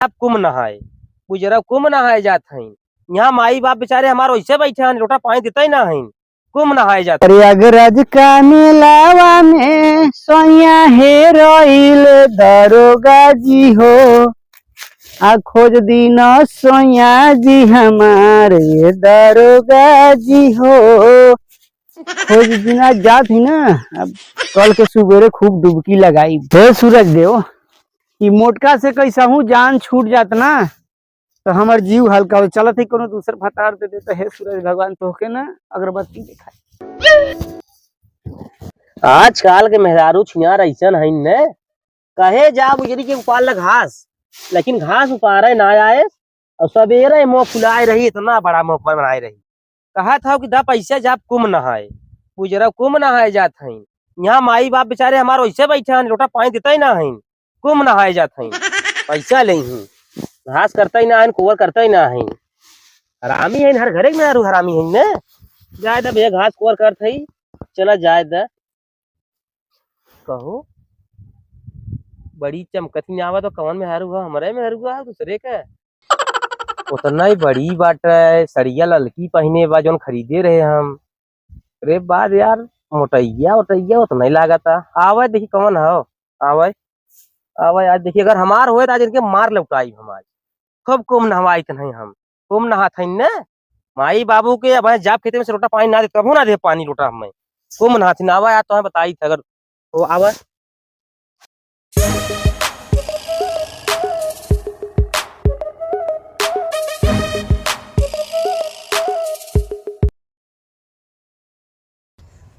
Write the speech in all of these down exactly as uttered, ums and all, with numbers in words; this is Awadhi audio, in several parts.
अब कुंभ नहाए, बुजरा कुंभ नहाए जात हईं। यहाँ माई बाप बेचारे हमार वैसे बैठे हैं, लोटा पानी देते ही ना हईं, कुंभ नहाए जात। प्रयागराज का मेलावा में सैया हेरोइल दरोगा जी हो, आ खोज दीना सैया जी हमारे दरोगा जी हो। खोज दीना जात ही ना, अब कल के सुबेरे खूब डुबकी लगाई। हे सूरज देव, ई मोटका से कैसहू जान छूट जात ना, तो हमर जीव हल्का हो। चलत ही कोनो दूसर भतार दे दे, तो हे सूरज भगवान तोहके ना अगरबत्ती देखाई। आजकाल के मेहरारू छियार ऐसन हईन ने, कहे जा बुजरी के उपार ला घास, लेकिन घास उपारे ना आए। और सबेरे मुँह फुलाए रही, इतना बड़ा मुँह बनाए रही। कहत हौ कि दा पैसा जाब कुंभ नहाए, बुजरा कुंभ नहाए जात हईं। यहाँ माई बाप बेचारे हमार वैसे बैठे हैं, लोटा पानी देते ही ना हईं, कुंभ नहाए जात हईं। पैसा लेइहीं, घास करते ही ना हईं, कोवर करते ही ना हईं। हरामी हईं, हर घरे में हरामी हईं ने। जाए दा भैया, घास कोवर करत हई, चला जाए दा। कहो, बड़ी चमकत ही ना आवत, तो कवन मेहरारू है? हमरे मेहरारू है, दूसरे के? उतना ही बड़ी बाटे, सड़िया ललकी पहिने बा, जौन खरीदे रहे हम। अरे बाद यार, मोटैया ओटैया उतना ही लागता। आवे देखी कवन हो, आवे, आवे आज देखी, अगर हमार होए तो आज इनके मार लौटाई हम आज। खूब कुंभ नहवाइत नहीं हम, कुंभ नहात हईन ने। माई बाबू के अब जाब खेते में से लोटा पानी ना दे, कबहू ना दे पानी लोटा हमें। कुंभ नहात ही ना आवा यार, तो हमें बताई था अगर वो आवा।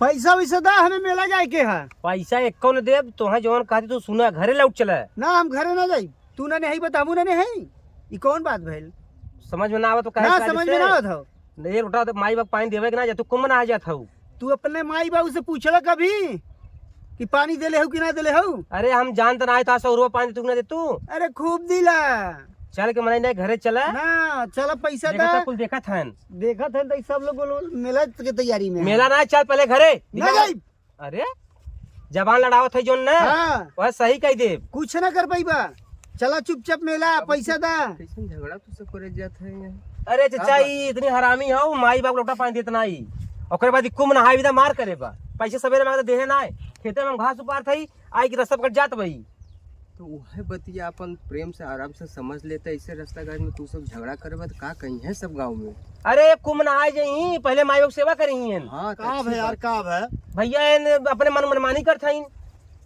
पैसा वैसा दा, हमें मेला जाए के है। पैसा एको न देब, तोहे जवन कहती तू सुना, घरे लौट चला। ना, हम घरे ना जाई। तू ना नेहाई बता, हमू ना नेहाई। ई कौन बात भइल? समझ में ना आवत तो काहे ना, काहे समझ से? में ना आवत हौ। नहीं, लोटा तो माई बाप पानी देवे के ना जा, तू कुंभ नहाए जात हऊ। तू अपने माई बाबू से पूछला कभी कि पानी देले हऊ कि ना देले हऊ? अरे हम जानत ना आए तो सौ रुपया पानी तू ना दे तू। अरे खूब दिला। चल के मनई नहीं घरे चला। ना, चला पैसा देखा दा। था, कुल देखत हन। देखत हन तो ई सब लोग बोलो मेला के तैयारी में है। मेला ना, चल पहले घरे। ना दिमाग जाई। अरे, जबान लड़ावत है जोन ना, हाँ। वह सही कह दे। कुछ ना कर पाइबा, चला चुपचाप मेला, अब पैसा दा। कैसन झगड़ा तू सब करे जात है यहाँ? अरे का चचा, बात? ई इतनी हरामी हो, माई बाप लोटा पानी देत ना ई। ओकरे बाद ई कुंभ नहाए बिदा मार करे बा। पैसे सवेरे मांगते देहे ना है, खेते में हम घास उपार थई, आई के रास्ता पकड़ जात बई। तो उहे बतिया अपन प्रेम से आराम से समझ लेते, ऐसे रास्ता घाट में तू सब झगड़ा करबा तो का कही है सब गाँव में? अरे कुंभ नहाए जइहीं, पहले माई बाप सेवा करिहीं। हाँ, तो का अच्छी भे यार, बात। का भे? भैया एन अपने मन मनमानी करत हईन।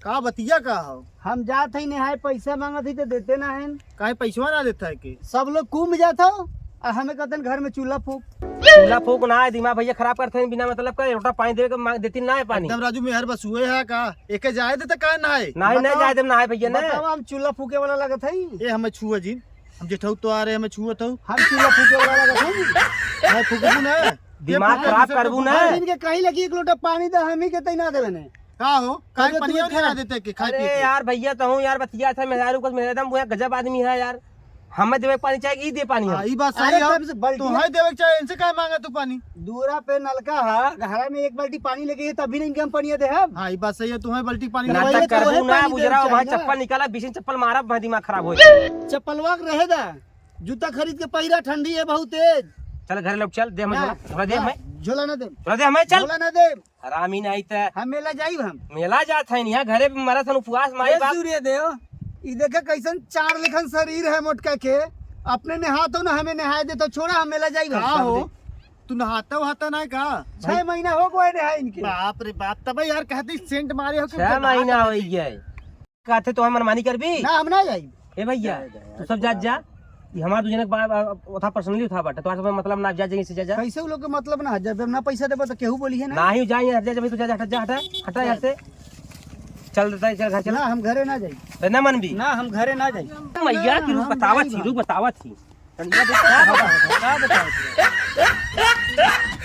का बतिया का हो? हम जात हई नहाए, पैसा मांगत हई तो देते ना हईन। काहे पैसवा ना देता है के? सब लोग कुंभ जात हो, आ हमें कहते हैं घर में चूल्हा फूक। चूल्हा फूक ना है, दिमाग भैया खराब करत हईन, बिना मतलब का लोटा पानी देवे के मांग देती ना है पानी। एकदम राजू मेहर बस हुए है का? एके जाए दे त काहे ना है? नहीं, नहीं बताओ। जाए देब ना है भैया ने। बताओ, हम चूल्हा फूके वाला लगत हई? ए, हमें छुआ जी, हम जेठऊ तो आ रहे, हमें छुअत हऊ। हम चूल्हा फूके वाला लगत हई? नहीं फूकबू ना। दिमाग खराब करबू ना। हम इनके कहीं लगी एक लोटा पानी दे, हम ही के तई ना देवे ने। का हो? काहे अरे, पनिया तू नहीं ना देते के खाए अरे पिए के? यार, भैया तो हूँ यार, बतिया था मेहरारू को, मेरे एकदम वो गजब आदमी है यार। हमें देवे के पानी चाहे, ई दे पानी हम। हाँ, ई बात सही अरे, है। तब से बाल्टी तू है देवे के चाहे, इनसे काहे मांगा तू पानी? दूरा पे नलका है, घरा में एक बाल्टी पानी लेके ये तभी नहीं इनके हम पनिया दे हम। हाँ, ई बात सही है, तू है बाल्टी पानी ना लेके तो ये तो करबू है ना, पानी बुजरा, देवे वहाँ चाहिए ना। चप्पल निकाला, बीच में चप्पल मारा, वहाँ दिमाग खराब हो जाए। चप्पलवा के रहे दा, जूता खरीद के पहिरा, ठंडी है बहुत तेज। चल घरे लौट चल, दे हमें ना, झोला, झोला दे ना, हमें। झोला ना दे। झोला दे हमें, चल। झोला ना दे। हरामी नहीं त। हम मेला जाइब हम। मेला जात है यहाँ, घरे पे मरत हन उपवास, माई ए बाप। सूर्य देव, ई देखे कैसन चार लेखन शरीर है मोटका के, अपने नहातो ना हमें नहाए देतो, छोड़ा हम मेला जाइब हम। का हो? तू नहाता वहाता ना का? छह महीना हो गए नहाए इनके। बाप रे बाप, तबे यार कहती सेंट मारे हो कि छह महीना हो गए। कहते तो हम मनमानी करबी? ना, हम ना जाई। ए भैया, जा, जा, तू सब जा, जात जा। ये हमार दू जने के बा-, बा-, उठा personally उठा बाटे। तोहार सब मतलब ना, जा, जा, से जा, जा। कैसे उ लोग के मतलब ना, जब ना पैसा देबो तो केहू बोली है ना। नाही जाई, हट जा, जा, भाई, तू जा, जा, हट जा, हटा, हटा यहाँ से। चल देता है, चल घर चल। ना, हम घरे ना जाई। तो ना मनबी? ना, हम घरे ना जाई। मैया की रूप हम बतावत नहीं थी, जाई। रूप बतावत थी। का बतावत है? का बतावत है?